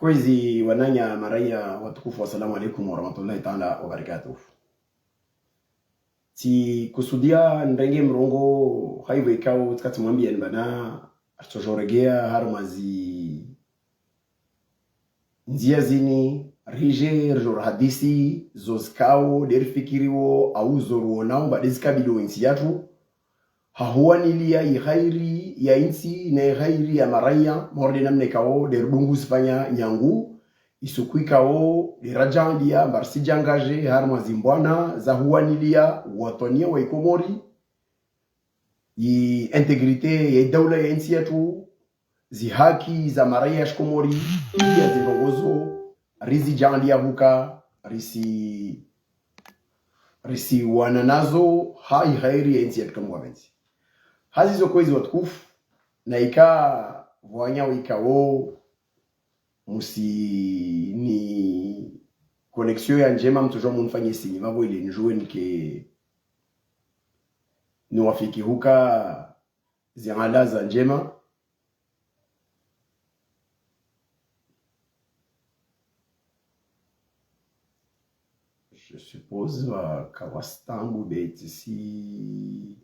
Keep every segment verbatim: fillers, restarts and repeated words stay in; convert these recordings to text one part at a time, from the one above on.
Kwezi wananya maraya watukufu, assalamu alaikum warahmatullahi taala wabarakatuh. Tsikusudia nirenge mrongoo haivo ikao tsika tsimwambia ni bana, aritsojoregea harumwa zi ndzia zini, rije rijorahadisi zo zikao de rifikiriwo au zo ruonao mba de zikabili wo intsi yatru, ha huwanilia ihairi ya intsi na ihairi ya maraya, morde namna ikao de ridungu zifanya nyangu, isuku ikao de rajandia mba risijangaje harumwa zimbwana za huwanilia watwaniya wa iKomori, i intégrité ya idaula ya intsi yatru, zihaki za maraya ya shiKomori, pia zindrongozo rizijandia huka risi risiwana nazo ha ihairi ya intsi yatru kamwe wapvendzi. Hazizo kwezi watukufu, na ika vwanya wikao musi ni connexion ya njema, mtsojua munifanye signe vavo ile nijue nike niwafiki huka zihala za njema. Je suppose vaka wastangu beti si.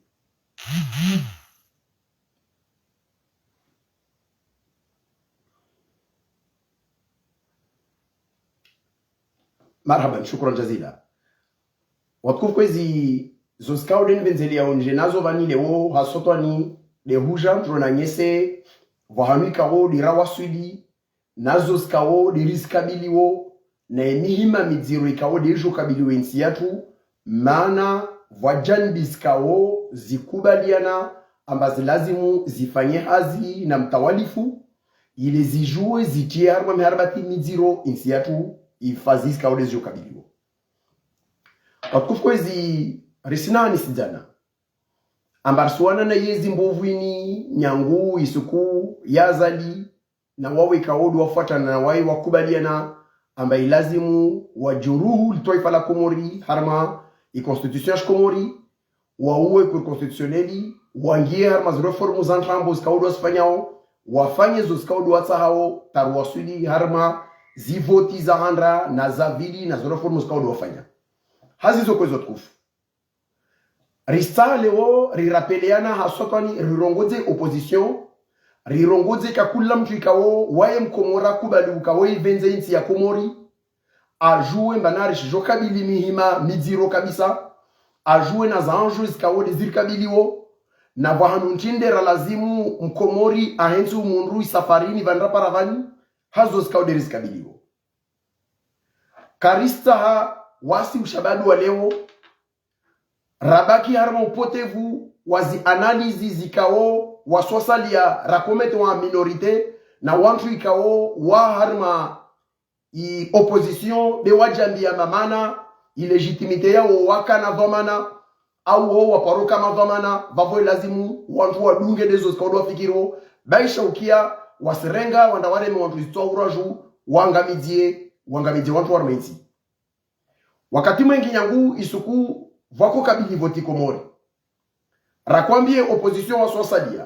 Marhaban, shukran jazila. Watukufu, kwezi zo zikao de nipvendzelea unje nazo vani leo ha sotwani de huja mtronanyese vwahanu ikao de rawaswili, nazo zikao de rizikabiliwo, na emihima midziro ikao de ijo kabili wo intsi yatru, mana vwa janibi zikao zikubaliana amba zilazimu zifanye hazi na mtawalifu, ile zijue zitie harumwa miharabati midziro intsi yatru ifazi zikao de zijo kabiliwo. Watukufu, kwezi risina ni sidzana amba risiwana na yezi mbovu ini nyangu isuku ya Azali na wawo ikao de wafuatana na waye wakubaliana amba ilazimu wajuruhu litwaifa la Komori harumwa i constitution ya shiKomori, wauwe Cour constitutionnelle, wangie harumwa zi réforme za ntrambo zikao de wazifanyao, wafanye zo zikao de watsahao, ta ruwaswili harumwa zivoti za handra na za vili na zo réforme zikao de wafanya. Hazizo kwezi watukufu, risa leo rirapeleana ha sotwani rirongodze opposition, rirongodze ka kula mtru ikao waye mkomori kubali ukao ipvendze intsi ya Komori, ajue mba na rishijo kabili mihima midziro kabisa, ajue na za anjo zikao de zirikabiliwo, na vwahanu ntsi nde ralazimu mkomori ahentsi umundru isafarini vani rapara vani, hazo zikao de rizikabiliwo. Karistsaha wasi ushababi wa leo rabaki harumwa upotevu wa zi analyse zikao waswasalia rakomete wa minorité na wantru ikao wa harumwa i opposition de wajambia mamana i légitimité yao wakana dhwamana, au wo waparoka madhwamana, vavo ilazimu wantru wadunge de zo zikao de wafikiriwo, baisha ukia wasirenga wanda wareme wantru zitswa uraju, wangamidzie, wangamidzie wantru harumwa intsi. Wakati mwengi nyangu isuku vwako kabili voti Komori, rakwambie opposition waswasalia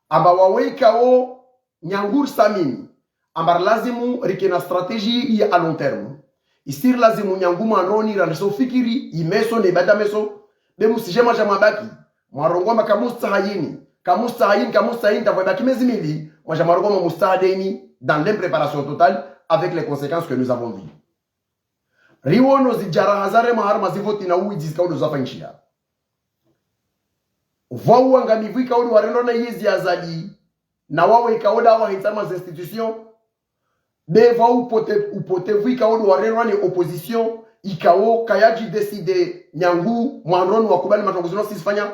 amba wawo ikao nyangu risamini amba rilazimu rike na stratégie ya à long terme. Isi rilazimu nyangu mwandroni randrisa ufikiri imeso ne baada meso, be musije mwaja mwabaki mwarongoa amba kamustsaha ini, kamustsaha ini, kamustsaha ini, ta vwa ibaki mezi mili, mwaja mwarongoa amba mustsaha de ini, dans l'impréparation totale, avec les conséquences que nous avons vues. Riwono zijaraha zaremwa harumwa zivoti na uwidzi zikao de zafanyishiha. Vwa uangamivu ikao de warendwa na yezi ya Azali, na wawo ikao de wahentsi harumwa zi institution, be vwa upote-, upotevu ikao de warendwa ne opposition, ikao kayaji décider nyangu mwandroni wakubali matrongo zino sisifanya,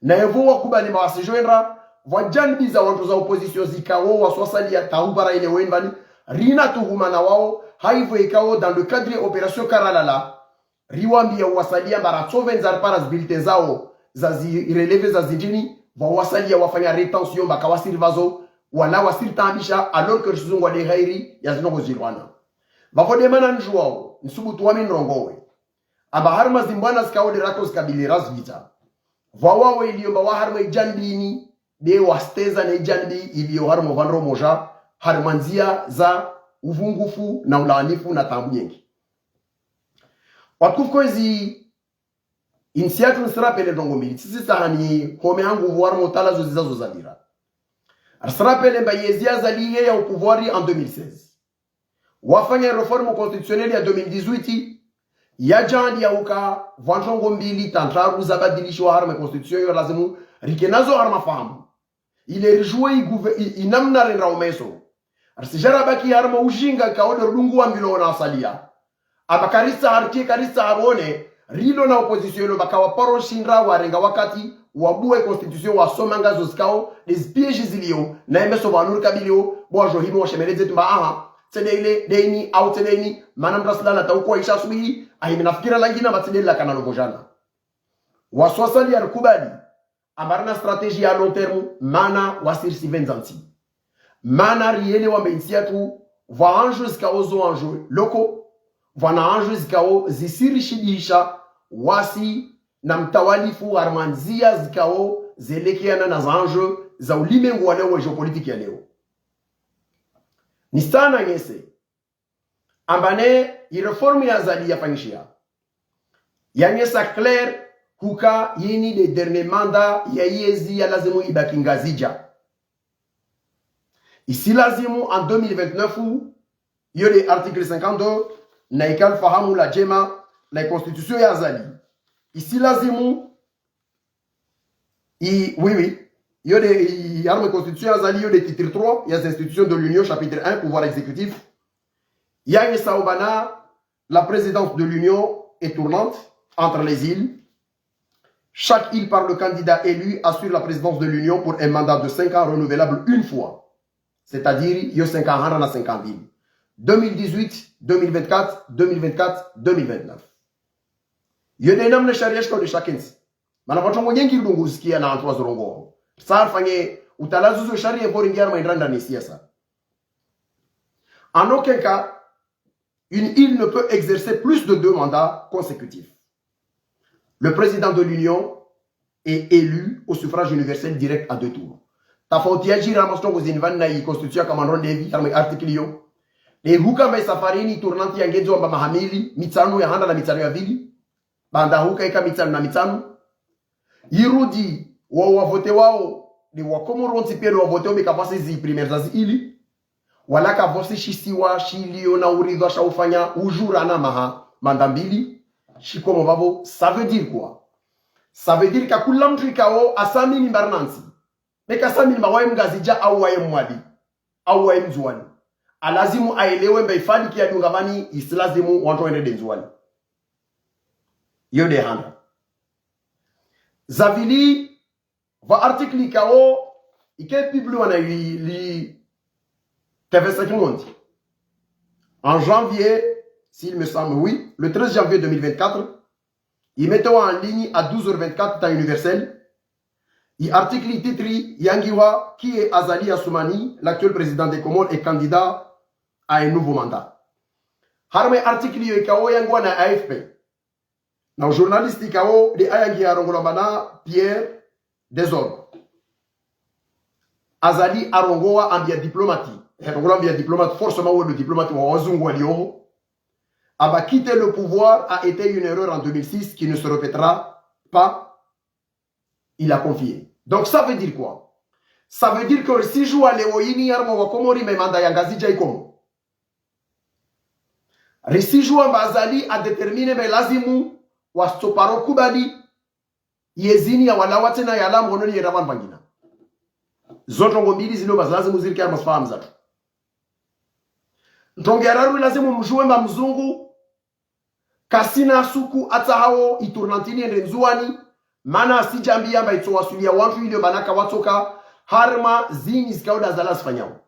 na evo wakubali mawasijo endra, vwa janibi za wantru za opposition zikao waswasalia ta upara ile wendvani, rina tuhuma na wawo, haivo ikao dans le cadre opération Karalala, riwambia uwasalia amba ratsovendza ripara zi bulletin zao za zi relevé za zindrini, vwa uwasalia wafanya rétention amba kawasiri vazo, wala wasiri taabisha, alors que risuzungwa de hairi ya zindrongo zirwana. Vavo de mana nijuwao, nisubutu wami nirongowe amba harumwa zimbwana zikao de rako zikabili razivita, vwa wawo ilio amba wa harumwa ijanibi ini, de wasteza na ijanibi ilio harumwa vwandro moja, harumwa ndzia za uvungufu na ulaanifu na taabu nyengi. Watukufu kwezi, intsi yatru, nisirapele ndrongo mbili. Tsisi sahani home hangu vwari motala zo zizazo zadira. Risirapele mba yezi ya Azali ye ya au pouvoir en deux mille seize. Wafanya réforme constitutionnelle ya deux mille dix-huit, ya djandi ya uka vwa ndrongo mbili ta ndraru zabadilishiwa harumwa constitution yo lazimu rike nazo harumwa fahamu. Ile rijue i gouve-, i, i namna renda umeso. Arisijara baki harumwa ujinga kaode rudungu wa mbilo na asalia. Aba karisa harike karisa harone, rilo na opposition ilo baka waparo shinda warenga wakati, wabuwe constitution wasoma ngazo zikao, des pièges zilio, na emeso ba nuri kabilio, bo wajo himi washemeleze tumba aha, tsende ile, deni, au tsende ini, mana mdrasilala ta ukwa isha asubuhi, ahimi nafikira langina matsidela kana lovojana. Waswasali ya rikubali, amba rina stratégie ya long terme, mana wasirisi venza ntsi. Mana rielewa mba intsi yatru, vwa enjeux zikao zo enjeux locaux, vwa na enjeux zikao zisirishidisha wasi na mtawalifu harumwa ndzia zikao zelekeana na za enjeux za ulimengu wa leo wa géopolitique ya leo. Ni sana ngese, amba ne i réforme ya Azali yafanyishiha. Yanyesa clair huka yini de dernier mandat ya yezi ya lazimu ibaki Ngazidja. Isi lazimu en deux mille vingt-neuf, yo de article cinquante-deux, na ikali fahamu la djema, na constitution ya Azali. Isi lazimu I, oui, oui. Yo de, i, harumwa constitution ya Azali, yo de titre trois, ya institutions de l'Union, chapitre un, pouvoir exécutif. Ya ye saubana, la présidence de l'Union est tournante entre les îles. Chaque île, par le candidat élu, assure la présidence de l'Union pour un mandat de cinq ans renouvelable une fois. C'est-à-dire, yo cinq ans, handa na cinq ans mbili. Deux mille dix-huit, deux mille vingt-quatre, deux mille vingt-quatre, deux mille vingt-neuf. Yo de namna sharia shikao de shakentsi. Mana vwa ndrongo nyengi rudungu usikia na wantru wazirongoa. Sa rifanye utalazuzi sharia vori ngia harumwa indrandra ni siasa. En aucun cas, une île ne peut exercer plus de deux mandats consécutifs. Le président de l'Union est élu au suffrage universel direct à deux tours. Tafauti ya jira mastongo zinvani na i constitution ya kamandron devi, harumwa article yo. De huka mba i safari ini tournante ya ngedzo amba maha mili, mitsanu ya handa na mitsanu ya vili. Baanda huka ika mitsanu na mitsanu. Irudi, wao wavote wao, de wakomoro wontsi pia de wavote wao, be kavwasi zi primaires za zi îles. Wala kavwasi shisiwa shilio na uridhwa sha ufanya ujura na maha manda mbili, shikomo vavo, ça veut dire quoi? Ça veut dire ka kula mntru ikao asamini mba rina ntsi. Be kasamini mba waye Mngazidja au waye Mwali, au waye Mndzuwani, alazimu aelewe mba ifadiki ya dunga vani, isi lazimu wantru wende de Ndzuwani. Yo de handa. Za vili, va article ikao, ike publié wana li, li T V cinq Monde. En janvier, s'il me semble, oui, le treize janvier deux mille vingt-quatre, i mettewa en ligne à douze heures vingt-quatre temps universel. I article i titre yangiwa: Qui est Azali Assoumani, l'actuel président des Comores et candidat à un nouveau mandat. Harumwa article yo ikao yangiwa na A F P. Na journaliste ikao de ayangi harongolwa amba na Pierre Desordres. Azali arongoa ambia diplomate. Arongoa ambia diplomate, forcément, wo diplomate wa wazungu walioho. Aba quitter le pouvoir a été une erreur en deux mille six qui ne se répétera pas, il a confié. Donc ça veut dire quoi? Ça veut dire que risijua leo ini harumwa wakomori mba manda ya Ngazidja ikomo. Risijua mba Azali a déterminé mba lazimu wasoparo kubali yezini ya walawa tsena yala mhononi yenda vanu vangina. Zo ndrongo mbili zilo mba lazimu zirike harumwa zifahamu zatru. Ndrongo ya raru lazimu mjue mba mzungu kasina suku atsahao i tournante ini yende Ndzuwani, mana asijambia mba itso wasulia wantru ilio mba naka watsoka harumwa zini zikao de Azali azifanyao.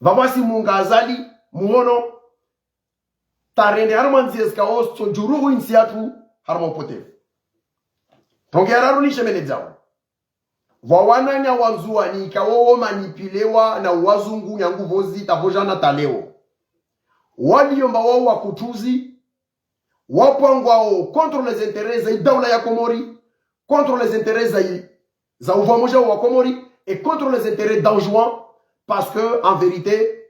Vavo wasi munga Azali muhono, ta rende harumwa ndzia zikao zitso juruhu intsi yatru harumwa upotevu. Ndrongo ya raru nishemeledzao. Vwa wananya wa Ndzuwani ikao wo manipulewa na wazungu nyangu vozi tavojana ta leo. Walio mba wao wakutruzi, wapangwao contre les intérêts za i daula ya Komori, contre les intérêts za i, za uvamoja wa Komori, et contre les intérêts d'Anjouan, parce que, en vérité,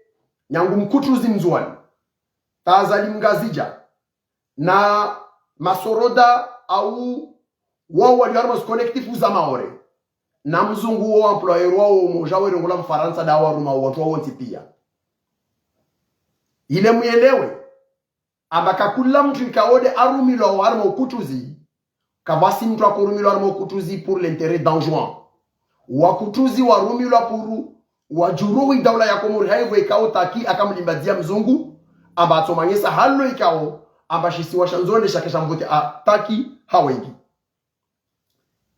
nyangu mkutuzi mndzuwani, ta Azali mngazidja, na masoroda au wao walio harumwa zi collectif za Maore, na mzungu wo employeur wao mdzima wahe rengo la Mfarantsa nda waruma wandru wao wontsi pia. Ile mwelewe, amba kakula mndru ikao nde arumilwa harumwa ukutuzi, kapvatsi mndru akorumilwa harumwa ukutuzi pour l'intérêt d'Anjouan. Wakutuzi warumilwa pour wadjuruhi daula ya Komori, haivo ikao Taki akamlimbadzia mzungu, amba atsomanyesa halo ikao, amba shisiwa sha Ndzuwani shakesha mvote a Taki ha wengi.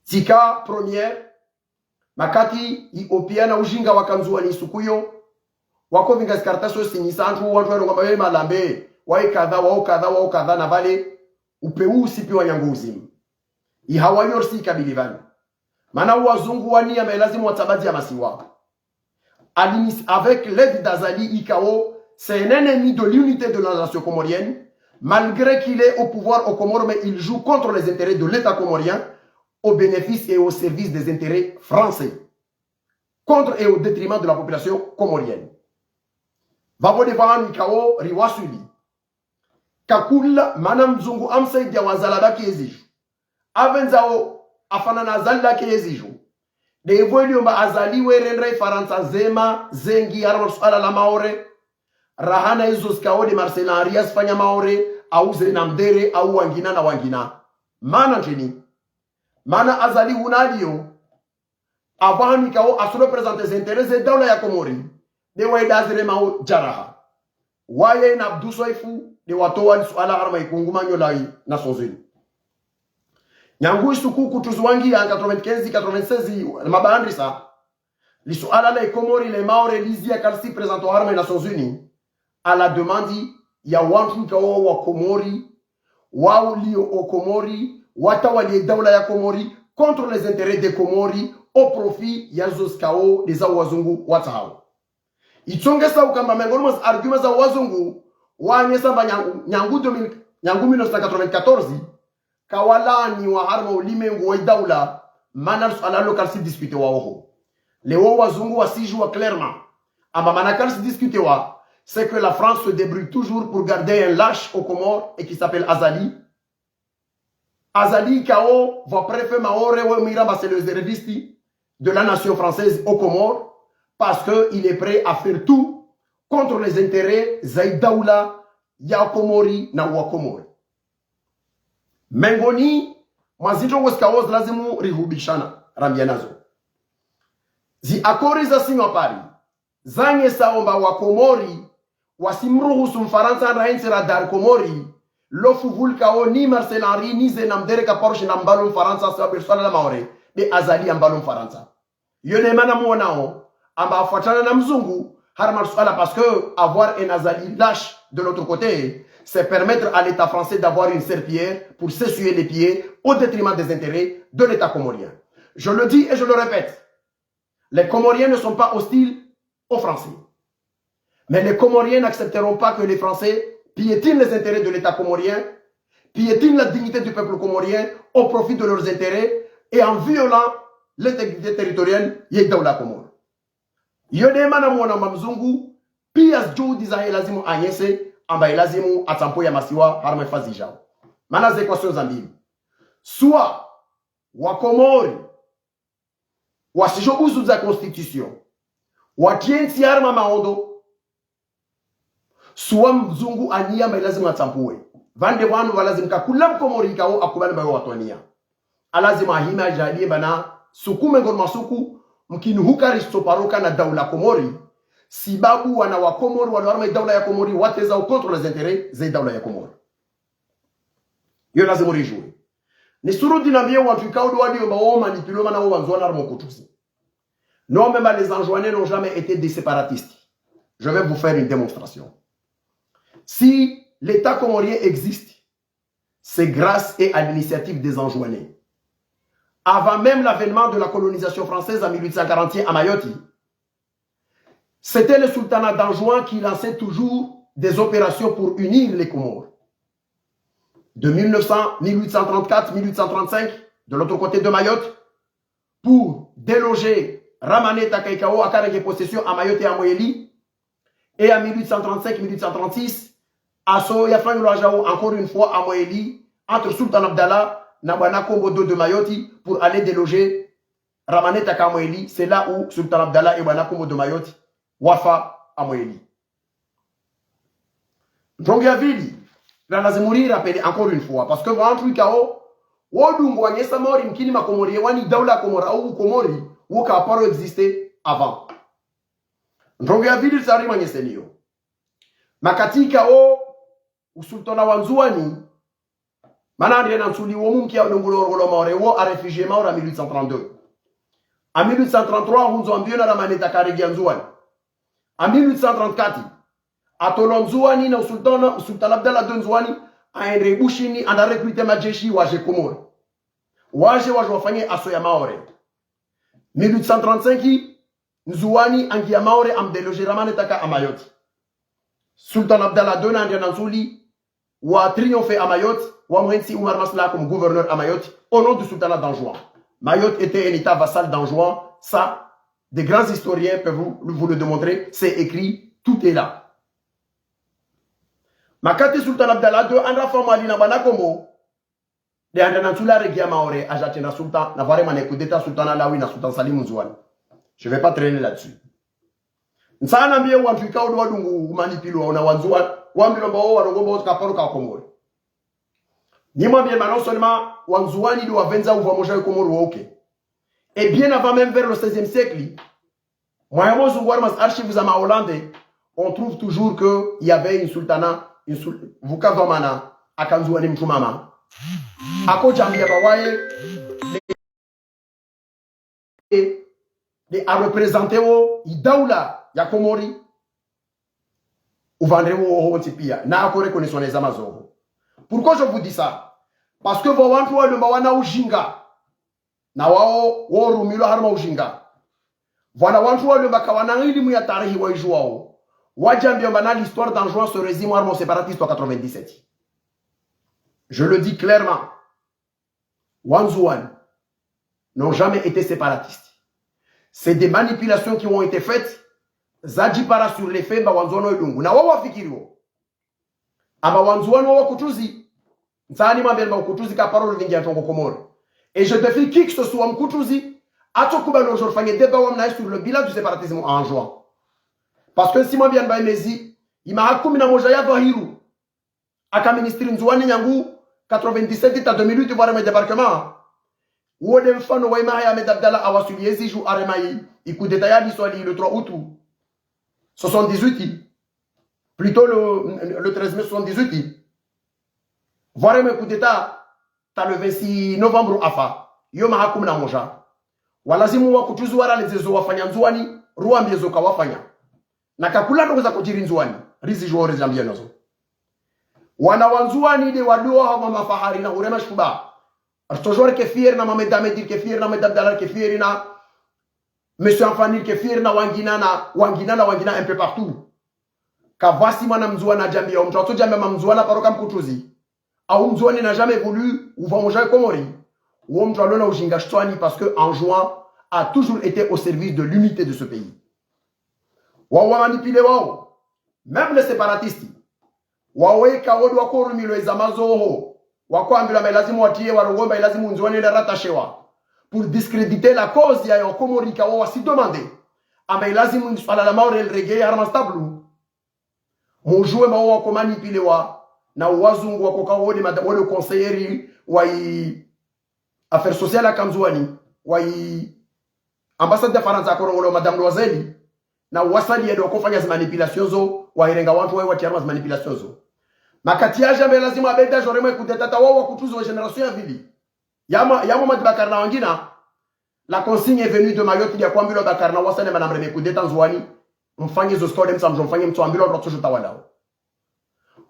Tsika première, makati i opia na ujinga waka Ndzuwani isuku iyo, wakovinga zikaratasi osinyisa wandru, wandru warongoa amba ye malambe, waye kadha, wao kadha, wao kadha, na vale upeu usipi wa nyangu uzimu. Ihawa iyo risi ikabili vanu. Mana wazungu wania amba ilazimu watsabadzi ya masiwa. Alimis-, avec l'aide d'Azali ikao, c'est un ennemi de l'unité de la nation comorienne, malgré qu'il est au pouvoir aux Comores, mais il joue contre les intérêts de l'État comorien, au bénéfice et au service des intérêts français, contre et au détriment de la population comorienne. Vavo nde vanu ikao riwaswili. Kakula mana mzungu amsaidia wa Azali abaki eziju. Avendzao afanana Azali lake eziju. Nde ivo ilio amba Azali werendre Farantsa zema, zengi, harumwa suala la Maore. Rahana izo zikao nde Marcel Henry azifanya Maore, au Zeina Mdere, au wangina na wangina. Mana ndrini? Mana Azali hunu alio, apvo hanu ikao asu représenter ze intérêts ze daula ya Komori, nde waida ziremao djaraha. Waye na Abdou Soefo, nde watowa li suala harumwa ikungumanyo la i Nations Unies. Nyangu isuku kutuzi wangia quatre-vingt-quinze, quatre-vingt-seize, mabahandrisa, li suala la i Komori, le Maore, lizia kalisi présenter harumwa i Nations Unies, à la demande ya wandru ikao wa Komori, wao walio o Komori, watawalie daula ya Komori, contre les intérêts des Comores, au profit ya zo zikao nde za wazungu watsahao. Itsongesa ukamba mengoni mwa arguments za wazungu, wanyesa amba nyangu, nyangu deux mille, nyangu mille neuf cent quatre-vingt-quatorze, kawalaaniwa harumwa ulimengu wa idaula, mana suala lo kalisi discuter wa oho. Leo wazungu wasijua clairement amba mana kalisi discuter wa, c'est que la France se débrouille toujours pour garder un lâche aux Comores et qui s'appelle Azali. Azali ikao, vo préfet Maore, we mwira amba c'est le réserviste de la nation française aux Comores, parce que il est prêt à faire tout contre les intérêts za idaula ya Komori na wa Komori. Mengoni mwa zindrongoo zikao zilazimu rihubishana, rambia nazo. Zi accords za signwa Paris, zanyesa amba wa Komori, wasimruhusu Mfarantsa andrahentsi radar Komori, lo fuvu likao ni Marcel Henry, ni Zeina Mdere kaparo shinda mbalo Mfarantsa, sababu suala la Maore, nde Azali ambalo Mfarantsa. Iyo nde mana muonao amba afuatana na mzungu harumwa suala, parce que avoir un Azali lâche de l'autre côté, c'est permettre à l'État français d'avoir une serpillière pour s'essuyer les pieds au détriment des intérêts de l'État comorien. Je le dis et je le répète, les Comoriens ne sont pas hostiles aux Français. Mais les Comoriens n'accepteront pas que les Français piétinent les intérêts de l'État comorien, piétinent la dignité du peuple comorien au profit de leurs intérêts et en violant l'intégrité territoriale ya idaula Komori. Iyo nde mana muona amba mzungu, pia ze juhudi zahe lazimu anyese, amba ilazimu atsampue ya masiwa harumwa ifazi ijao. Mana ze équations za mbili. Soit wa Komori wasijo uzudza constitution, watie ntsi harumwa maondo, soit mzungu ania amba ilazimu atsampue. Vande vanu valazimu kakula Mkomori ikao akubali amba yo watwaniya. Alazimu ahime ajadie amba na suku mengoni mwa suku, mkini huka risitso paro kana daula Komori, sibabu wana wa Komori walio harumwa idaula ya Komori watezao contre les intérêts za idaula ya Komori. Iyo lazimu rijue. Nisurudi nambie wandru ikao ndo walio amba wo manipulé mana wo wandzuwani harumwa ukutuzi. Non, même les Anjouanais n'ont jamais été des séparatistes. Je vais vous faire une démonstration. Si l'État comorien existe, c'est grâce et à l'initiative des Anjouanais. Avant même l'avènement de la colonisation française en mille huit cent quarante et un à Mayotte, c'était le sultanat d'Anjouan qui lançait toujours des opérations pour unir les Comores. De mille neuf cents, mille huit cent trente-quatre, mille huit cent trente-cinq, de l'autre côté de Mayotte, pour déloger Ramanetaka ikao akarenge possession à Mayotte et à Mohéli, Et en mille huit cent trente-cinq, mille huit cent trente-six, assaut yafanyilwa djao encore une fois à Mwali, entre Sultan Abdallah na Bwana Kombo deux de Mayotte pour aller déloger Ramanetaka à Mwali. C'est là où Sultan Abdallah et Bwana Kombo deux Mayotte wafa à Mwali. Ndrongo ya pvili, la lazimu ri rappeler encore une fois, parce que wantru ikao wo dungu wanyesa Maore mkini Makomori, wani daula Komori au Komori, wo kaparo exister avant. Ndrongo ya pvili tsari manyeseniyo. Makati ikao usultana wa Ndzuwani, mana Andriantsuli wo mumkia nungulo rolo Maore, wo a réfugié Maore en mille huit cent trente-deux. En mille huit cent trente-trois, hundzo ambiwa na Ramanetaka aregea Ndzuwani. En mille huit cent trente-quatre, atolwa Ndzuwani na usultana, usultana Abdallah deux Ndzuwani, aende Bushini, anda recruter majeshi waje Komori. Waje, waje wafanye assaut ya Maore. Mille huit cent trente-cinq, Ndzuwani angia Maore, am déloger Ramanetaka à Mayotte. Sultan Abdallah deux na Andriantsuli wa triompher à Mayotte, wa muhentsi Umar Maslaha comme gouverneur à Mayotte, au nom du sultanat d'Anjouan. Mayotte était un état vassal d'Anjouan, ça, des grands historiens peuvent vous, vous le démontrer, c'est écrit, tout est là. Makati Sultan Abdallah deux anda fa Mwali na Bwana Kombo, de Andriantsuli aregea Maore, aja atrenda sultan, na pvare mane coup d'État sultan alawi na Sultan Salim Ndzuwani. Je vais pas traîner là-dessus. Ntsaha nambiye wantru ikao ndo wadungu umanipulwa na Wandzuwani, wambilwa amba wo warongoa amba wo kaparo ka Komori. Nimwambiye mana usoni ma Wandzuwani ndo wavendza uvamoja wa Komori wa uke. Et bien avant même vers le seizième siècle, mwaya mozungu harumwa archives za ma Hollandais, on trouve toujours que il y avait une sultana, une sul-, vuka pvamwana, aka Ndzuwani mtrumama. Ako djambiwa amba waye, de, de a représenter wo, i daula ya Komori, upvandre wo, wo, wontsi pia, na ako reconnaissance za mazoho. Pourquoi je vous dis ça ? Parce que pvo wantru walio amba wana ujinga, na wao, wo rumilwa harumwa ujinga. Pvwana wantru walio amba kawana ilimu ya tarehi waijuwao, wadjambiwa amba na l'histoire d'Anjouan se résume harumwa séparatisme wa quatre-vingt-dix-sept. Je le dis clairement, Wandzuwani n'ont jamais été séparatistes. C'est des manipulations qui ont été faites, zadjipara sur les faits, amba Wandzuwani wo dungu. Na wao wafikiriwo amba Wandzuwani wo wakutruzi. Ntsaha nimwambiye amba ukutruzi kaparo uvingia ntrongo Komori. Et je défie qui que ce soit mkutruzi, atso kubali aujourd'hui fanye débat wa mna sur le bilan du séparatisme anjouan. Parce que si mwambiye amba emezi, imaha kumi na moja ya dhwahiri, aka ministre Ndzuwani nyangu quatre-vingt-dix-sept ta deux mille huit, pvwa haremwa débarquement. Wo de mfano wa imaha ya Ahmed Abdallah awaswili yezi ju haremwa i, i coup d'État ya liswali le trois août soixante-dix-huit. Plutôt le, le treize mai soixante-dix-huit. Pvwa haremwa coup d'État, ta le vingt-six novembre afa. Yo maha kumi na moja. Walazimu wakutruzi waralidze zo wafanya Ndzuwani, ruwambiye zo kawafanya. Na kakula ndrongo za kudjiri Ndzuwani, rizijuwa rizambiye nazo. Wana wa Ndzuwani de waduwa hama mafahari na hurema shuba. Toujours ke fier na Mohamed Ahmed, ke fier na Ahmed Abdallah, ke fier na Monsieur Anfani, ke fier na wangina na, wangina na wangina un peu partout. Kavwasi mwana Mndzuwani adjambiwa, mtru atso djambiwa amba Mndzuwani paro ka mkutruzi. Au Mndzuwani n'a jamais voulu uvamoja wa Komori. Wo mtru alona ujinga shitswani parce que Anjouan a toujours été au service de l'unité de ce pays. Wao wamanipule wao. Même les séparatistes. Wao eka wo ndo wakorumilwa eza mazoho. Wakoambilwa amba ilazimu watiye warongoe amba ilazimu Ndzuwani ende ratashewa. Pour discréditer la cause ya, ya Wakomori ka wao wasi demander amba ilazimu swala la Maore liregee harumwa stablu. Mujuwe amba wo wakomanipulwa na wazungu wakoka wo de mada-, wo de conseillère wa i affaires sociales aka Ndzuwani, wa i ambassade ya Farantsa akorongolwa Madame Loisel, na wasali yado wakofanya zi manipulations zo, wahirenga wantru waye watiya harumwa zi manipulations zo. Makati yadja amba lazima abeda joremwe coup d'État, ta wao wakutruzi wa génération ya pvili. Ya Mo-, ya Mohamed Bacar na wangina, la consigne est venue de Mayotte, ya kwambilwa Bacar na wasane mana mreme coup d'État Ndzuwani, mfanye zo zikao de mtsamdjo mfanye, mtsoambilwa ndo watsojo tawalao.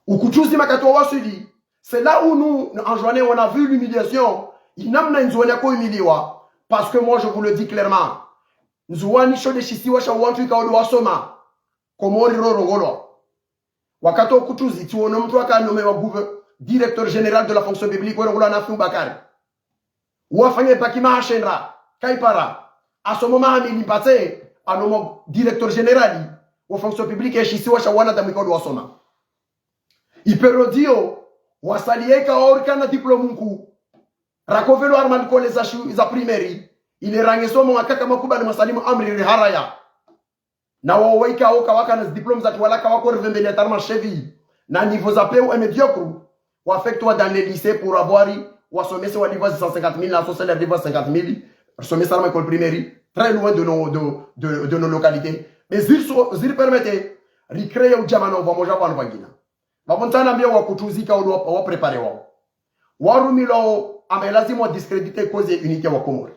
Ukutruzi makati wawaswili, c'est là où nous, nous, Anjouanais, on a vu l'humiliation, inamna Ndzuwani yako humiliwa. Parce que moi, je vous le dis clairement, Ndzuwani sho de shisiwa sha wantru ikao de wasoma, Komori rorongolwa. Wakati wa ukutruzi, tsiwono mtru aka nommé wa gouver-, directeur général de la fonction publique, werongolwa Nafiu Bakari. Wafanye bac maha shenda, kaipara. Asomo maha mili mpatse, anomwa directeur général. fonction publique, ye shisiwa sha wanadamu ikao ndo wasoma. Iperiodi iyo, wasaliya ikao rikana diplôme nkuu. Rakovelwa harumwa likoli za shu-, za primaire. Ile rangu somo wakaka makubali mwasalimu amri riharaya. Na wao waika wao kawakana zi diplôme za tuwala kawako rivembele ya tarma chevi. Na niveau za peu et médiocre. Wa affectwa dans les lycées pour avoir, wasomese walipvwa zi cent cinquante mille, na so salaire lipvwa cinquante mille. Somesa harumwa école primaire. Très loin de nos, de, de, de nos localités. Mais ziri so, ziri permettre, ricréer udjamana wa pvamodja pvanu pvangina. Pvapvo ntsana mbia wakutuzika ulo wa, wa préparer wao. Warumilwa wao, amba ilazimu wa discréditer cause unité wa Komori.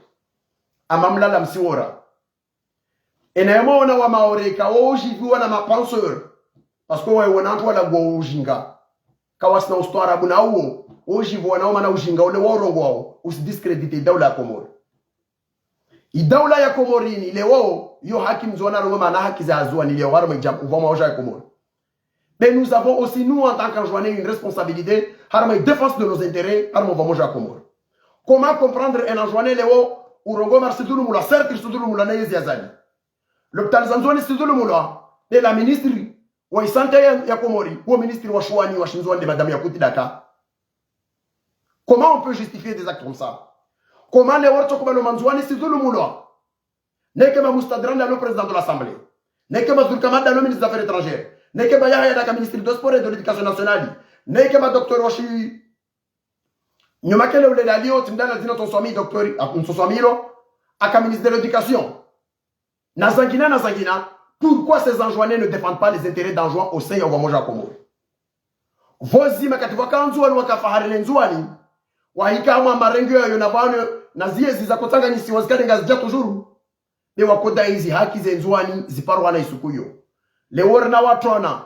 Amba mlala msiwora. Ena yamwaona wa Maore ka wo ujiviwa na ma penseurs. Parce que waona wantru wala gwa ujinga. Kawasina ustaarabu na uwo, wo ujiviwa na wo mana ujinga ule wa urongoa wao, usi discréditer daula ya Komori. I daula ya Komori ni leo, yo haki mndzuani arongoe mana haki za wandzuani leo, harumwa idjam-, upvamodja ya Komori. Mais nous avons aussi, nous, en tant qu'Anjouanais, une responsabilité, harumwa i défense de nos intérêts, harumwa upvamodja ya Komori. Comment comprendre un Anjouanais leo, urongoe mara ritsidhulumulwa, certes ritsidhulumulwa na yezi ya Azali. L'hôpital za Ndzuani ritsidhulumulwa, de la ministre wa i santé ya, ya Komori, wo ministre wa shuani wa shindzuani de madame Yakouti Daka. Comment on peut justifier des actes comme ça? Comment leo ritso kubali amba Ndzuani ritsidhulumulwa? Neke ma Moustadra ndalo président de l'Assemblée. Neke ma Dhourkamane ndalo ministre des Affaires étrangères. Neke ma Yahaya Daka ministre des Sports et de l'Éducation nationale. Neke ma docteur Washi. Nyuma kele ule lalio, tsi mdala zina tonswami docteur, a, tonswami lo, aka ministre de l'Éducation. Na zangina, na zangina, pourquoi ces Anjouanais ne défendent pas les intérêts d'Anjouan au sein ya upvamodja ya Komori? Pvwadzima kati pvwaka Ndzuani waka fahari le Ndzuani, wahika harumwa marengwe yayo na pvanu, na ziyezi za kutsanganyisiwa zikale ngazidja toujours. Be wakoda izi haki ze Ndzuani ziparwa na isuku yo. Leo rina watrwana,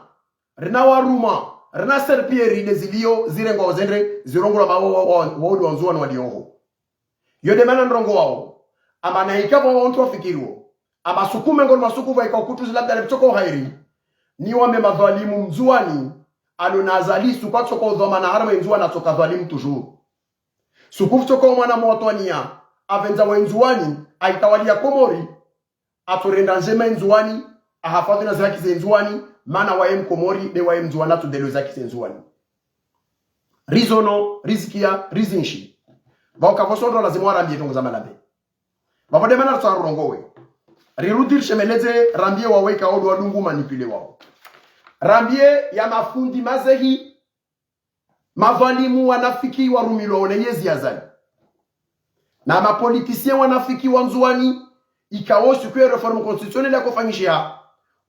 rina warumwa, rina serpillère de zilio, zirengwa ozendre, zirongolwa ma wo, wo, wo, wo, wo Ndzuani walio ho. Yo de mana ndrongowao, amba na ika pvwa wantru wafikiriwo, amba suku mengoni mwa suku pvwa ika ukutuzi labda le pvitsoko hairi, ni wambe madhwalimu Mndzuani, alo na Azali suku atsoko dhwamana harumwa i Ndzuani atsoka dhwalimu toujours. Suku pvitsoko mwana mwatwaniya, apvendza wa i Ndzuani, aitawaliya Komori, atsorenda ndjema i Ndzuani, ahafadhwi na ze haki ze Ndzuani, mana waye Mkomori, be waye Mndzuani atsudelo ze haki ze Ndzuani. Rizono, rizikia, rizinshi. Pvao kapvosondro lazima warambiye ndrongoo za malambe. Pvapvo de mana ritsaha rirongowe. Rirudi rishemeledze, rambiye wawo ikao ndo wadungu manipuler wao. Rambiye ya mafundi mazehi, madhwalimu wanafiki warumilwa wo ne yezi ya Azali. Na ma politiciens wanafiki wa Ndzuani, ikao suku ye réforme constitutionnelle yakofanyishiha,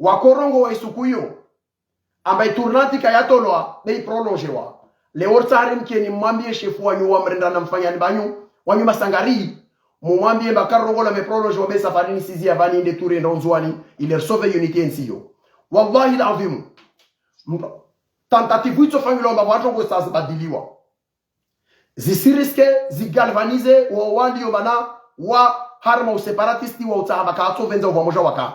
wakorongowa isuku iyo. Amba i tournante kayatolwa, be i prolongewa. Leo ritsaha rimkeni mwambiye shefu wanyu wa mrenda na mfanyani banyu, wanyu masangari, mumwambiye amba karongowa me prolongewa be safari ni sizi ya pvani nde tournante Ndzuani, ile risauve unité ntsi yo. Wallahi l'adhwimu. M-, tentative itsofanyilwa amba wantru ngwesa zibadiliwa. Zisi risque, zigalvaniser, wo walio mana, wa harumwa u séparatiste wa utsaha amba katsopvendza upvamodja waka.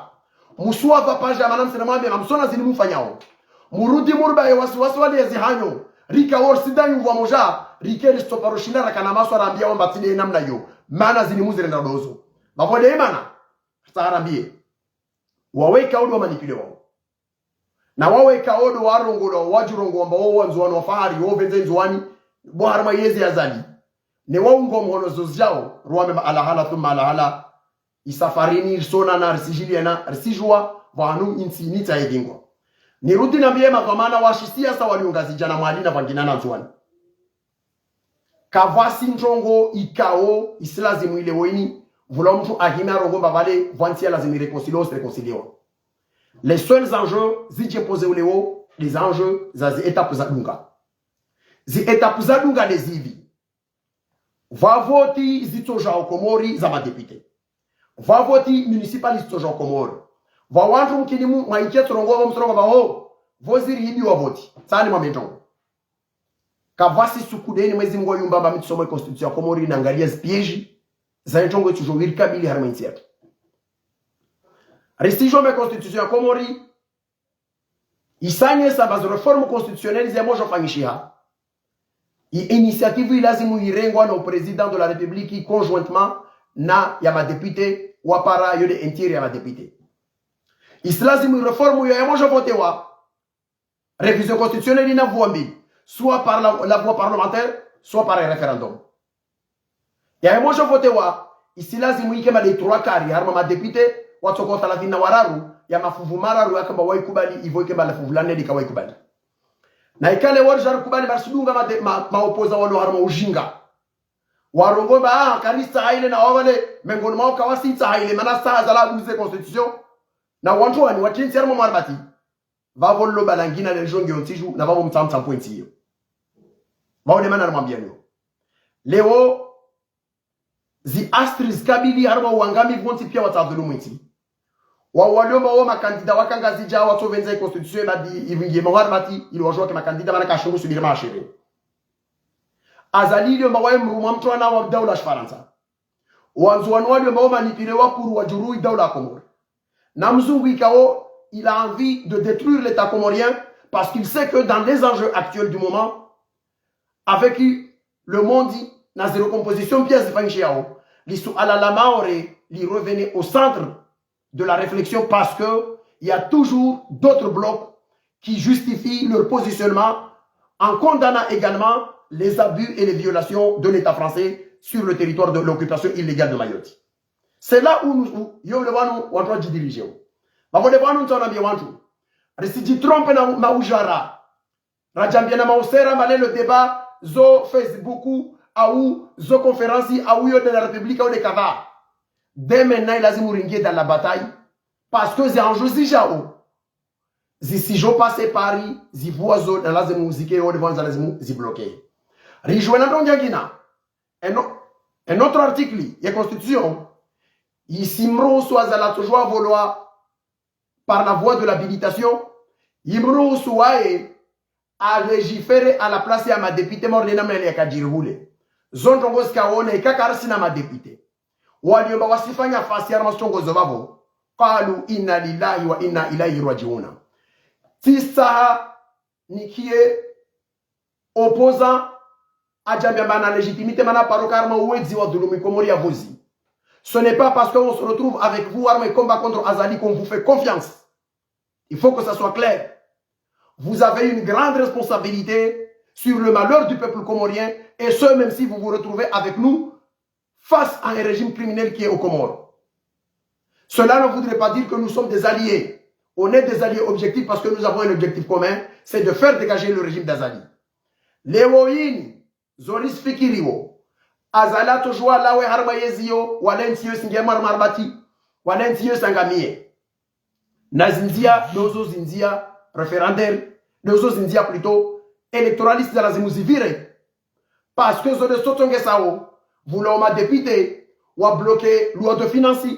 Musuwa pvapvadja mana msina mwambe, mamsona zini mufanyao. Murudi muribaye wasi wasi wali ezi hanyo. Rika wori sidanyu upvamodja, rike risitoparo shinda rakana maswa rambiya wamba tsi de namna yo. Mana zini muzirenda dozo. Pvapvo de mana, ritsaha rambiye. Wawo ikao ndo wamanipuler wao. Na wawo ikao ndo warongolwa, wadjurongowa amba wo wa Ndzuani wa fahari, wo pvendza i Ndzuani, bo harumwa yezi ya Azali. Ne waungo mhono zo zidjao, ruwambe ma alahala thumma alahala, i safari ni risonana, risijiliana, risijua, pvanu intsi ni tsaedingwa. Nirudi nambiye madhwamana wa shisiasa walio Ngazidja na Mwali na pvangina na Ndzuani. Kapvatsi ndrongoo ikao isilazimu ile woini, pvula mntru ahime arongoe amba pvale pvwa ntsi yalazimu iréconcilier, usiréconciliewa. Les seuls enjeux zidje poser uleo, des enjeux za zi étapes za dunga. Zi étapes za dunga de zivi. Pvwa voti zitsodja o Komori za madéputés. Pvwa voti municipal zitsodja o Komori. Pvwa wantru mkini mu, mwa inquiéter rongoa amba mtsorongoa amba ho, pvo ziri hibiwa voti. Tsani mwa mendrongoo. Kapvatsi suku deni Mwezi Mngu ayumba amba mi tsisomo constitution ya Komori na angalia zi pièges za ntrongo itsudjo wiri kabili harumwa intsi yatru. Risijome constitution ya Komori, isanye samba zi réformes constitutionnelles zia modjo fanyishiha. I initiative ilazimu irengwa no président de la République conjointement na ya madéputés, wapara yo de intérieur ya madéputés. Isilazimu réforme iyo yamodjo votewa, révision constitutionnelle ina voie mbili, soit par la, la voie parlementaire, soit par un référendum. Yamodjo votewa, isilazimu ike mba les trois quarts, harumwa madéputés, watsoko thalathini na wararu, ya mafuvu mararu yakamba waikubali, ivo ike mba le fuvu la nne lika waikubali. Na ikale wari jari kubali, basi dunga ma, ma, ma opposants walo harumwa ujinga. Warongoa mba, ah, karisa haile na wawale, mengoni mwawo kawasitsa haile, mana sa Azali abuze constitution. Na wantru wani, watsi ntsi harumwa mwaribati. Vavo lilo balangina le jonge yontsi ju, na vavo mtsamtsa mpwentsi iyo. Vavo de mana namwambia nyo. Leo, zi astres kabili harumwa uangamivu wontsi pia watsadhulumu ntsi. Wa waliomba wo makandida waka Ngazidja watsovendza i constitution ibadi ivingie mwaribati, ili wajoke makandida mana kashungu subiri mashiri. Azali iliomba waye mrumwa mtwana wa daula ya Farantsa. Wandzuwani waliomba wo manipulé wakuru wa juru i daula ya Komori. Na mzungu ikao, il a envie de détruire l'État comorien parce qu'il sait que dans les enjeux actuels du moment, avec le monde, na zi recompositions pia zifanyishiao, li suala la Maore li revenait au centre de la réflexion parce que il y a toujours d'autres blocs qui justifient leur positionnement en condamnant également les abus et les violations de l'État français sur le territoire de l'occupation illégale de Mayotte. C'est là où nous, où, yo le vanu, wantru wadjidirije. Vavo de vanu ntsaonambia wantru. Risidjitrompe na maujara. Radjambia na mausera mba le débat zo Facebook, au zo conférence, au yo de la République, au de kadha. Demain, na ilazimu ringie dans la bataille. Parce que zi enjeux zijao, zisijo passer par i, zivua zo, na lazimu zike yo de vanu za lazimu zibloqué. Rijue na ndrongo yangina. Un o-, un autre article ya constitution, isimruhusu Azali toujours volwa par la voie de l'habilitation, imruhusu waye a légiférer à la place ya madéputés, mwa ule namna ile yakadjiri hule. Zo ndrongo zikaona ikaka karisina madéputés. Waliomba wasifanya fasi ya ramastrongo zo vavo. قالوا إنا لله وإنا إليه راجعون. Tsi saha nikie opposant adjambia mba na légitimité mana paro karma uwedzi wa dhulumu Komori ya vozi. Ce n'est pas parce qu'on se retrouve avec vous, harumwa combat contre Azali, qu'on vous fait confiance. Il faut que ça soit clair. Vous avez une grande responsabilité sur le malheur du peuple comorien, et ce, même si vous vous retrouvez avec nous face à un régime criminel qui est aux Comores. Cela ne voudrait pas dire que nous sommes des alliés. On est des alliés objectifs parce que nous avons un objectif commun, c'est de faire dégager le régime d'Azali. Leo ini, zo risifikiriwo. Azali toujours lawe harumwa yezi yo, wala ntsi yo isingie mwaribati, wala ntsi yo isangamie. Na zindzia, ndo zo zindzia référendaire, ndo zo zindzia plutôt électoraliste za lazimu zivire. Parce que zo de sotongesao, vula o madéputés wabloqué loi de finances,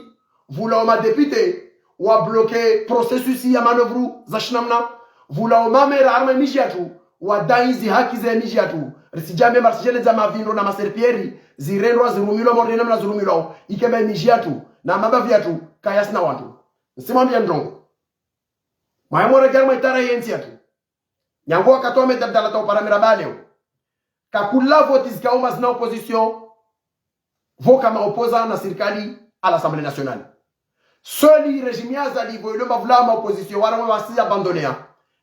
vula o madéputés wabloqué processus ya manœuvre za shinamna, vula o mamera harumwa midji yatru, wadai zi haki ze midji yatru. Risidjambe mba risijeledza mavindro na maserpillère, zirendwa zirumilwa mwa ule namna zirumilwao, ike mba midji yatru, na mabavu yatru, kayasina wantru. Nsimwambia ndrongo. Mwaye mwaregea harumwa itara ye ntsi yatru. Nyangu wakati wa Ahmed Abdallah ta uparamira baleo. Kakula voti zikauma zina opposition. Voka ma opposant na sirikali à l'Assemblée nationale. Seul régime ya Azali vo ilomba vula ma opposition wala wasi abandonné.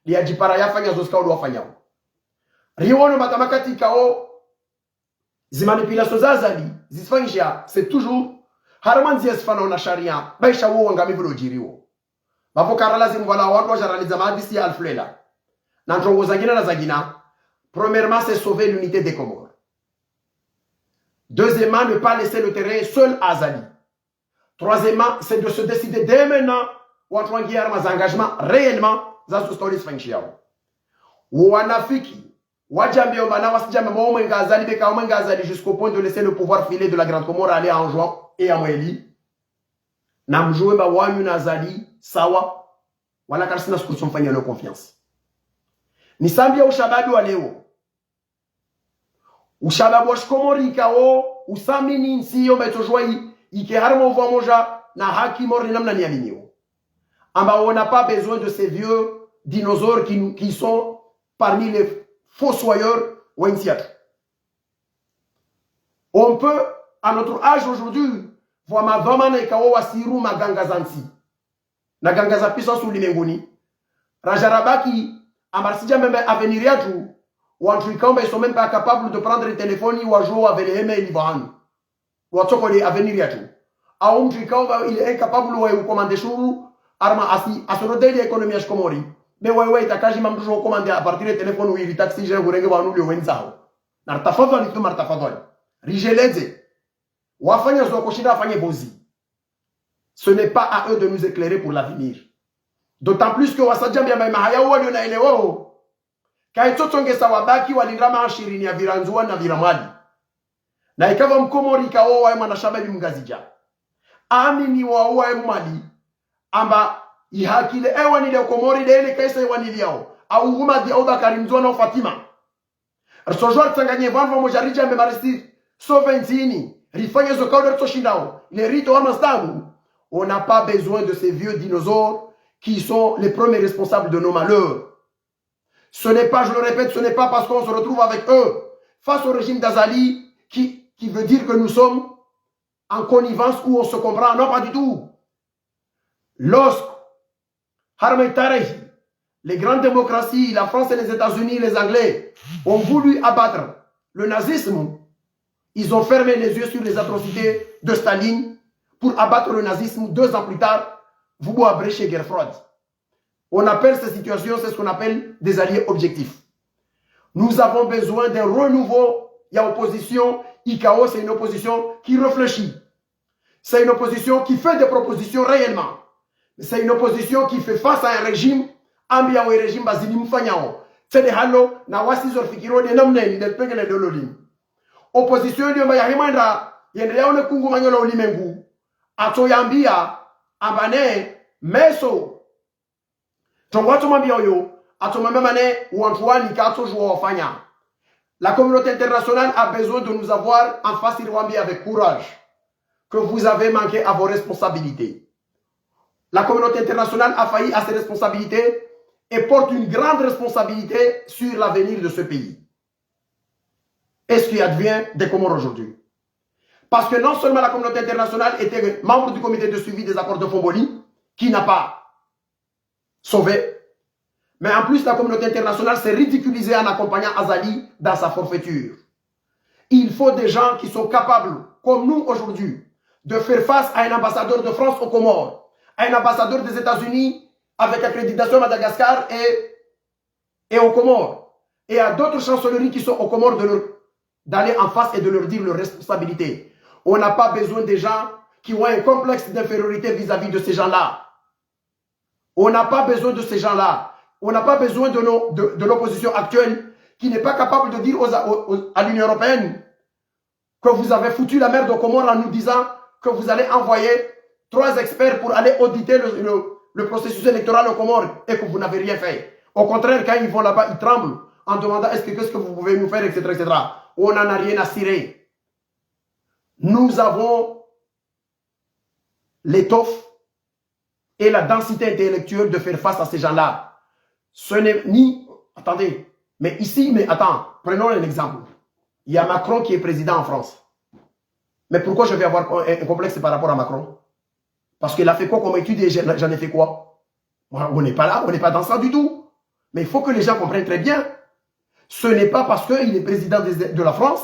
Liyadjipara yafanya zo zikao wafanyao. Riwono mba tamakati ikao zi manipulations za Azali zisifanyisha, c'est toujours harumwa ndzia zifanao na sharia, baisha wo wangamivu lo djiriwo. Vavo kara lazimu vwala wantru wajaralidza mahadisi ya alfulela. Na ndrongo zangina na zangina. Premièrement, c'est sauver l'unité des Comores. Deuxièmement, ne pas laisser le terrain seul à Azali. Troisièmement, c'est de se décider dès maintenant, wantru wangie harumwa za engagement réellement, za zo stoli zifanyishiao. Wo wanafiki, wadjambe omba na wasidjambe mwa omwenga Azali, beka omwenga Azali jusqu'au point de laisser le pouvoir filer de la Grande Comore aller à Anjouan et à Mwali. Na mjue mba wanyu na Azali, sawa, wala karisina suku tsomfanya no confiance. Nisambia ushababi wa leo. Ushababi wa shikomori ikao, usamini ntsi yo mba itsojua i, ike harumwa uvu wa moja na haki mori namna niaminiwo. Amba on n'a pas besoin de ces vieux dinosaures qui, qui sont parmi les fossoyeurs wa ntsi yatru. On peut, à notre âge aujourd'hui, voir madhwamana ikao wasiru maganga za ntsi. na ganga za puissance ulimenguni. Raja rabaki, amba risi djambe mbe avenir yatru, wantru ikao mbe ils sont même pas capables de prendre le téléphone, wadjuwe wavelehe mail pvanu. Watsoko le avenir yatru. Au mtru ikao mbe il est incapable wa ukomande shuru, harumwa asi, asoro deli économie ya shikomori. Be waye waye itakaji mamtru djo ukomande à partir de téléphone, wiri taxi, je hurenge pvanu lio wendzaho. Na ritafadhwali, tu maritafadhwali. Rijeledze. Wafanya zo koshinda wafanye bozi. Ce n'est pas à eux de nous éclairer pour l'avenir. D'autant plus que wasa djambe amba ye maha yao walio na yeleo, kayitsotsongesa wabaki walindra maha shirini ya pvira Ndzuwani na pvira Mwali. Na ikao mkomori ikao waye mwana shababi mngazidja, amini wao waye Mwali, amba ihaki le ewanile Komori de ile kayisa iwaniliao, au Humadi au Bakari Ndzuwani au Fatima. Ritsodjuwa ritsanganye pvanu pvamodja ridjambe marisi sauve ntsini, rifanye zo kaule ritsoshindao, ile ritowe mastabu. On n'a pas besoin de ces vieux dinosaures qui sont les premiers responsables de nos malheurs. Ce n'est pas, je le répète, ce n'est pas parce qu'on se retrouve avec eux face au régime d'Azali qui, qui veut dire que nous sommes en connivence ou on se comprend. Non, pas du tout. Lorsque, harumwa ye tarehi, les grandes démocraties, la France et les États-Unis, les Anglais, ont voulu abattre le nazisme, ils ont fermé les yeux sur les atrocités de Staline pour abattre le nazisme. Deux ans plus tard, vous vous abrez chez guerre froide. On appelle ces situations, c'est ce qu'on appelle des alliés objectifs. Nous avons besoin d'un renouveau. Il y a opposition, ikao, c'est une opposition qui réfléchit. C'est une opposition qui fait des propositions réellement. C'est une opposition qui fait face à un régime, ambiao ye régime bazini mfanyao. Tsende halo, na wasi zo rifikiro de namna ini, de pengele de lolini. Opposition ndiyo mba ya himwendra, yende yaone kungumanyo la ulimengu. Atsoyambia, amba ne, meso. Trongo atsomwambia oyo, atsomwambia mane, wantru wani katsodjuwa wafanya. La communauté internationale a besoin de nous avoir en face, iriwambia avec courage que vous avez manqué à vos responsabilités. La communauté internationale a failli à ses responsabilités et porte une grande responsabilité sur l'avenir de ce pays. Et ce qui advient des Comores aujourd'hui. Parce que non seulement la communauté internationale était membre du comité de suivi des accords de Fomboni, qui n'a pas sauvé, mais en plus la communauté internationale s'est ridiculisée en accompagnant Azali dans sa forfaiture. Il faut des gens qui sont capables, comme nous aujourd'hui, de faire face à un ambassadeur de France aux Comores, à un ambassadeur des États-Unis avec accréditation à Madagascar et, et aux Comores, et à d'autres chancelleries qui sont aux Comores de leur, d'aller en face et de leur dire leurs responsabilités. On n'a pas besoin des gens qui ont un complexe d'infériorité vis-à-vis de ces gens-là. On n'a pas besoin de ces gens-là. On n'a pas besoin de, nos, de, de l'opposition actuelle qui n'est pas capable de dire aux, aux, aux, à l'Union européenne que vous avez foutu la merde aux Comores en nous disant que vous allez envoyer trois experts pour aller auditer le, le, le processus électoral aux Comores et que vous n'avez rien fait. Au contraire, quand ils vont là-bas, ils tremblent en demandant est-ce que, qu'est-ce que vous pouvez nous faire, et cetera, et cetera. On n'en a rien à cirer. Nous avons l'étoffe et la densité intellectuelle de faire face à ces gens-là. Ce n'est ni... Attendez, mais ici, mais attends, prenons un exemple. Il y a Macron qui est président en France. Mais pourquoi je vais avoir un, un complexe par rapport à Macron ? Parce qu'il a fait quoi comme étude et j'en j'en ai fait quoi ? Moi, on n'est pas là, on n'est pas dans ça du tout. Mais il faut que les gens comprennent très bien. Ce n'est pas parce qu'il est président des- de la France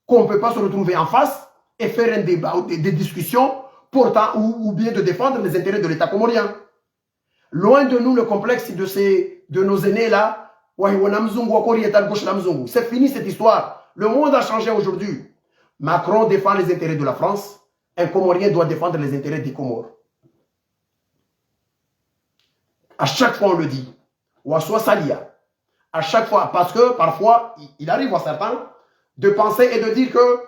qu'on ne peut pas se retrouver en face et faire un débat, ou des, des discussions portant ou, ou bien de défendre les intérêts de l'État comorien. Loin de nous le complexe de ces, de nos aînés là, wahiwona mzungu, wako orienté gauche la mzungu. C'est fini cette histoire. Le monde a changé aujourd'hui. Macron défend les intérêts de la France. Un Comorien doit défendre les intérêts des Comores. À chaque fois, on le dit. Waswasalia. À chaque fois, parce que parfois, il- il arrive à certains de penser et de dire que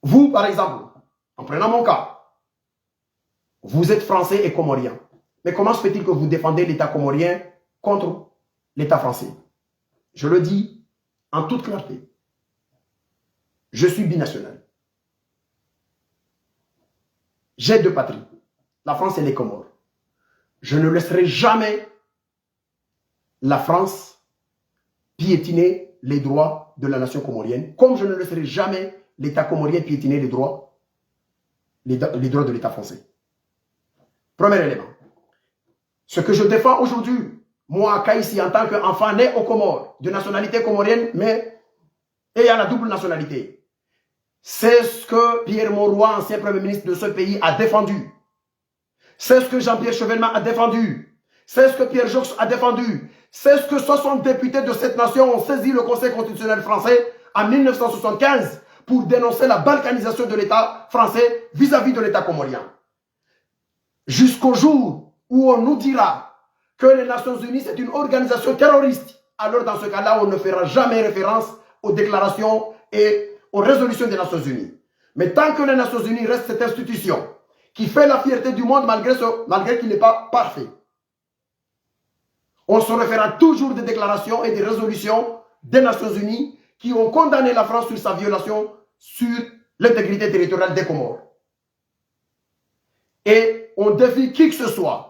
vous, par exemple, en prenant mon cas, vous êtes français et comorien. Mais comment se fait-il que vous défendez l'État comorien contre l'État français ? Je le dis en toute clarté. Je suis binational. J'ai deux patries, la France et les Comores. Je ne laisserai jamais la France piétiner les droits de la nation comorienne, comme je ne laisserai jamais l'État comorien piétiner les droits, les, les droits de l'État français. Premier élément. Ce que je défends aujourd'hui, moi, Kaïsi, en tant qu'enfant né aux Comores, de nationalité comorienne, mais ayant la double nationalité, c'est ce que Pierre Mauroy, ancien premier ministre de ce pays, a défendu. C'est ce que Jean-Pierre Chevènement a défendu. C'est ce que Pierre Joxe a défendu. C'est ce que soixante députés de cette nation ont saisi le Conseil constitutionnel français en mille neuf cent soixante-quinze pour dénoncer la balkanisation de l'État français vis-à-vis de l'État comorien. Jusqu'au jour où on nous dira que les Nations Unies, c'est une organisation terroriste, alors dans ce cas-là, on ne fera jamais référence aux déclarations et aux résolutions des Nations Unies. Mais tant que les Nations Unies restent cette institution qui fait la fierté du monde malgré ce, malgré qu'il n'est pas parfait, on se référera toujours des déclarations et des résolutions des Nations Unies qui ont condamné la France sur sa violation sur l'intégrité territoriale des Comores. Et on défie qui que ce soit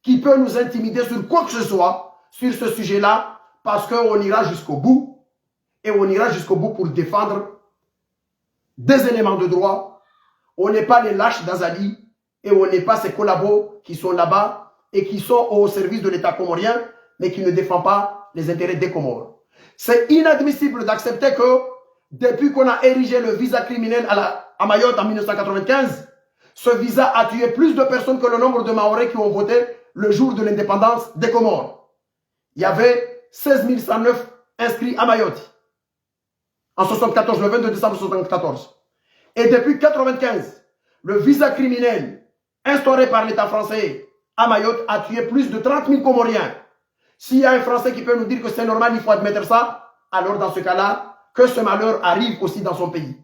qui peut nous intimider sur quoi que ce soit sur ce sujet-là, parce qu'on ira jusqu'au bout, et on ira jusqu'au bout pour défendre des éléments de droit. On n'est pas les lâches d'Azali, et on n'est pas ces collabos qui sont là-bas et qui sont au service de l'État comorien, mais qui ne défendent pas les intérêts des Comores. C'est inadmissible d'accepter que, depuis qu'on a érigé le visa criminel à, la, à Mayotte en mille neuf cent quatre-vingt-quinze, ce visa a tué plus de personnes que le nombre de Mahorais qui ont voté le jour de l'indépendance des Comores. Il y avait seize mille cent neuf inscrits à Mayotte en soixante-quatorze, le vingt-deux décembre soixante-quatorze. Et depuis quatre-vingt-quinze, le visa criminel instauré par l'État français à Mayotte a tué plus de trente mille Comoriens. S'il y a un Français qui peut nous dire que c'est normal, il faut admettre ça, alors dans ce cas-là, que ce malheur arrive aussi dans son pays.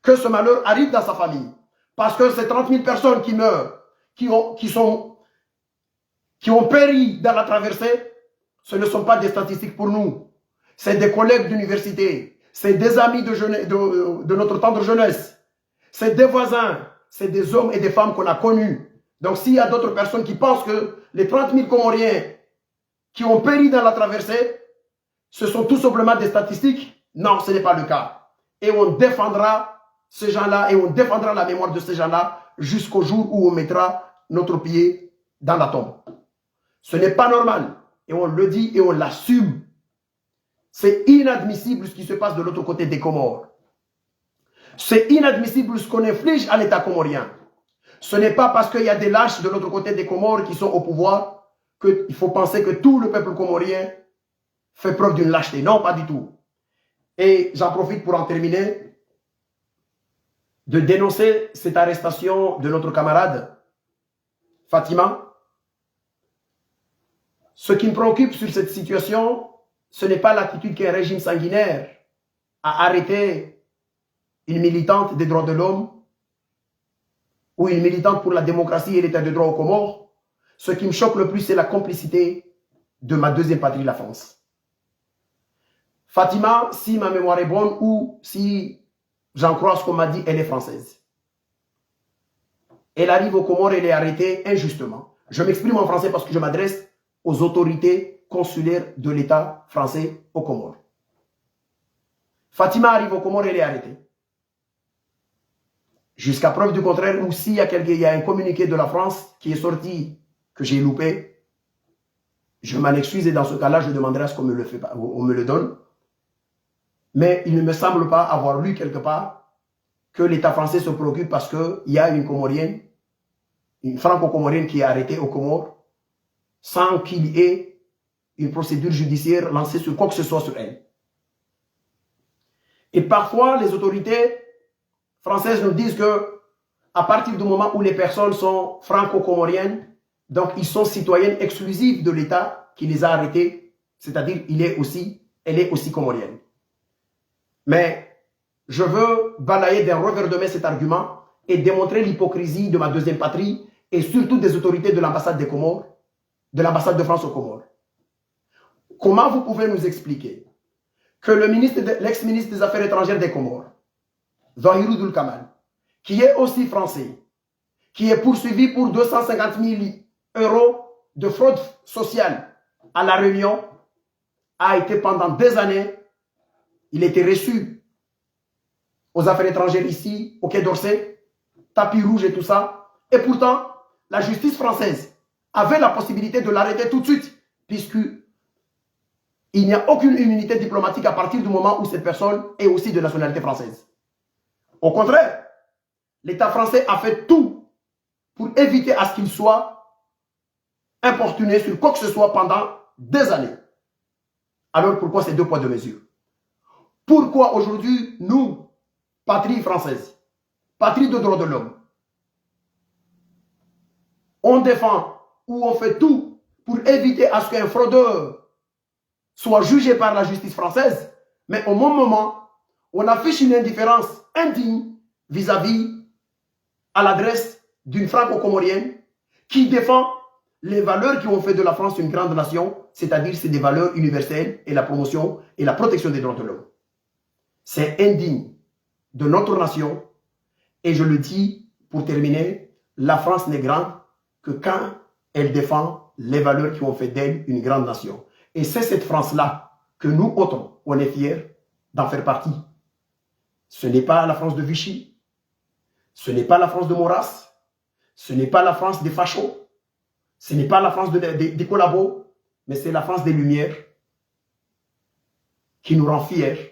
Que ce malheur arrive dans sa famille. Parce que ces trente mille personnes qui meurent, qui ont, qui sont, qui ont péri dans la traversée, ce ne sont pas des statistiques pour nous. C'est des collègues d'université, c'est des amis de, jeune- de, de notre tendre jeunesse, c'est des voisins, c'est des hommes et des femmes qu'on a connus. Donc s'il y a d'autres personnes qui pensent que les trente mille Comoriens qui ont péri dans la traversée, ce sont tout simplement des statistiques, non, ce n'est pas le cas. Et on défendra ces gens-là et on défendra la mémoire de ces gens-là jusqu'au jour où on mettra notre pied dans la tombe. Ce n'est pas normal. Et on le dit et on l'assume. C'est inadmissible ce qui se passe de l'autre côté des Comores. C'est inadmissible ce qu'on inflige à l'État comorien. Ce n'est pas parce qu'il y a des lâches de l'autre côté des Comores qui sont au pouvoir qu'il faut penser que tout le peuple comorien fait preuve d'une lâcheté. Non, pas du tout. Et j'en profite pour en terminer, de dénoncer cette arrestation de notre camarade Fatima. Ce qui me préoccupe sur cette situation, ce n'est pas l'attitude qu'un régime sanguinaire a arrêté une militante des droits de l'homme ou une militante pour la démocratie et l'état de droit aux Comores. Ce qui me choque le plus, c'est la complicité de ma deuxième patrie, la France. Fatima, si ma mémoire est bonne ou si j'en crois ce qu'on m'a dit, elle est française. Elle arrive aux Comores, elle est arrêtée injustement. Je m'exprime en français parce que je m'adresse aux autorités consulaires de l'État français aux Comores. Fatima arrive aux Comores, elle est arrêtée. Jusqu'à preuve du contraire, ou s'il y a quelqu'un, il y a un communiqué de la France qui est sorti, que j'ai loupé, je m'en excuse et dans ce cas-là, je demanderai à ce qu'on me le fait pas, on me le donne. Mais il ne me semble pas avoir lu quelque part que l'État français se préoccupe parce qu'il y a une Comorienne, une franco-comorienne qui est arrêtée aux Comores sans qu'il y ait une procédure judiciaire lancée sur quoi que ce soit sur elle. Et parfois, les autorités françaises nous disent que à partir du moment où les personnes sont franco-comoriennes, donc ils sont citoyennes exclusives de l'État qui les a arrêtées, c'est-à-dire il est aussi, elle est aussi comorienne. Mais je veux balayer d'un revers de main cet argument et démontrer l'hypocrisie de ma deuxième patrie et surtout des autorités de l'ambassade des Comores, de l'ambassade de France aux Comores. Comment vous pouvez nous expliquer que le ministre de- l'ex-ministre des Affaires étrangères des Comores, Zouhairou Abdoulkamal, qui est aussi français, qui est poursuivi pour deux cent cinquante mille euros de fraude sociale à La Réunion, a été pendant des années, il était reçu aux affaires étrangères ici, au Quai d'Orsay, tapis rouge et tout ça. Et pourtant, la justice française avait la possibilité de l'arrêter tout de suite, puisque il n'y a aucune immunité diplomatique à partir du moment où cette personne est aussi de nationalité française. Au contraire, l'État français a fait tout pour éviter à ce qu'il soit importuné sur quoi que ce soit pendant des années. Alors pourquoi ces deux poids, deux mesures ? Pourquoi aujourd'hui, nous, patrie française, patrie de droits de l'homme, on défend ou on fait tout pour éviter à ce qu'un fraudeur soit jugé par la justice française, mais au même moment, on affiche une indifférence indigne vis-à-vis, à l'adresse d'une franco-comorienne qui défend les valeurs qui ont fait de la France une grande nation, c'est-à-dire c'est des valeurs universelles et la promotion et la protection des droits de l'homme. C'est indigne de notre nation. Et je le dis pour terminer, la France n'est grande que quand elle défend les valeurs qui ont fait d'elle une grande nation. Et c'est cette France-là que nous autres, on est fiers d'en faire partie. Ce n'est pas la France de Vichy, ce n'est pas la France de Maurras, ce n'est pas la France des fachos, ce n'est pas la France de, de- des collabos, mais c'est la France des Lumières qui nous rend fiers.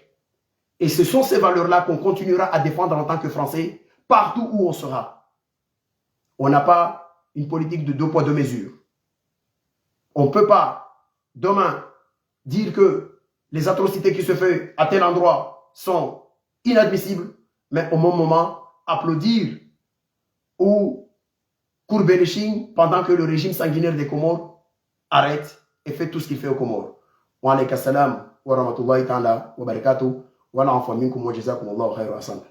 Et ce sont ces valeurs-là qu'on continuera à défendre en tant que Français, partout où on sera. On n'a pas une politique de deux poids, deux mesures. On ne peut pas, demain, dire que les atrocités qui se font à tel endroit sont inadmissibles, mais au même moment, applaudir ou courber les chines pendant que le régime sanguinaire des Comores arrête et fait tout ce qu'il fait aux Comores. Wa alayka salam wa rahmatullahi ta'ala wa barakatuh. Wa al afwa minkum wa jazakumullahu khayran wa ahsan.